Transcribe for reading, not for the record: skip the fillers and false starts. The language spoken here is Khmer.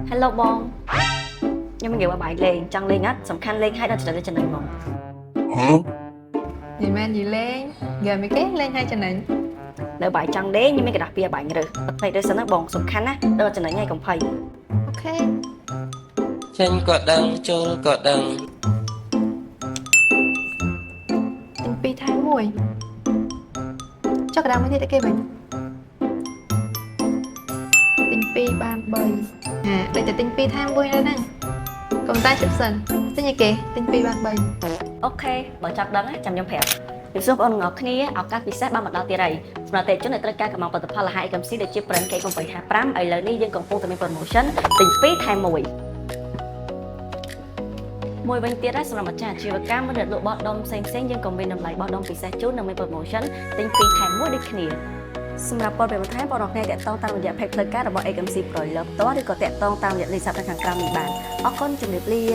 Hello បងខ្ញុំនិយាយว่าបាយលេងចង់លេងអត់សំខាន់លេងឲ្យដល់ចំណេញចំណេញហ្មង និយាយមែននិយាយលេងហ្គេមអីគេលេងឲ្យចំណេញ នៅបាយចង់លេងខ្ញុំមានកដាស់ពីបាយរើសអត់ភ្លេចរើសសិនណាបងសំខាន់ណាដល់ចំណេញហើយកុំភ័យ OK ចេញក៏ដឹងចូលក៏ដឹង ទិញ2ថែម1ចុះកដាស់មួយទៀតអីគេវិញទិញ2បាន3ហាដូចតែទិញ2ថែម1ដែរហ្នឹងកុំតែជិបសិនទិញអីគេទិញ2បាន3 OK បើចង់ដឹងណាចាំខ្ញុំប្រាប់ជំរាបសួរបងប្អូនទាំងអស់គ្នាឱកាសពិសេសបានមកដល់ទៀតហើយសម្រាប់អតិថិជនដែលត្រូវការកម្មង់ផលិតផលអាហារ AMC ដូចជា brand K855 ឥឡូវនេះយើងកំពុងតែមាន promotion ទិញ2ថែម1មួយវិញទៀតដែរសម្រាប់ម្ចាស់អាជីវកម្មឬអ្នកលក់បោះដុំផ្សេងៗយើងក៏មានតម្លៃបោះដុំពិសេសជូននិងមាន promotion ទិញ2ថែម1ដូចគ្នាសម្រាប់ព័ត៌មានបន្ថែមបងប្អូនគ្នាតាក់ទងតាមរយៈ page ផ្លូវការរបស់ AMC Broiler ផ្ទាល់ឬក៏តាក់ទងតាមរយៈលេខទូរស័ព្ទនៅខាងក្រោមនេះបានអរគុណជំរាបលា។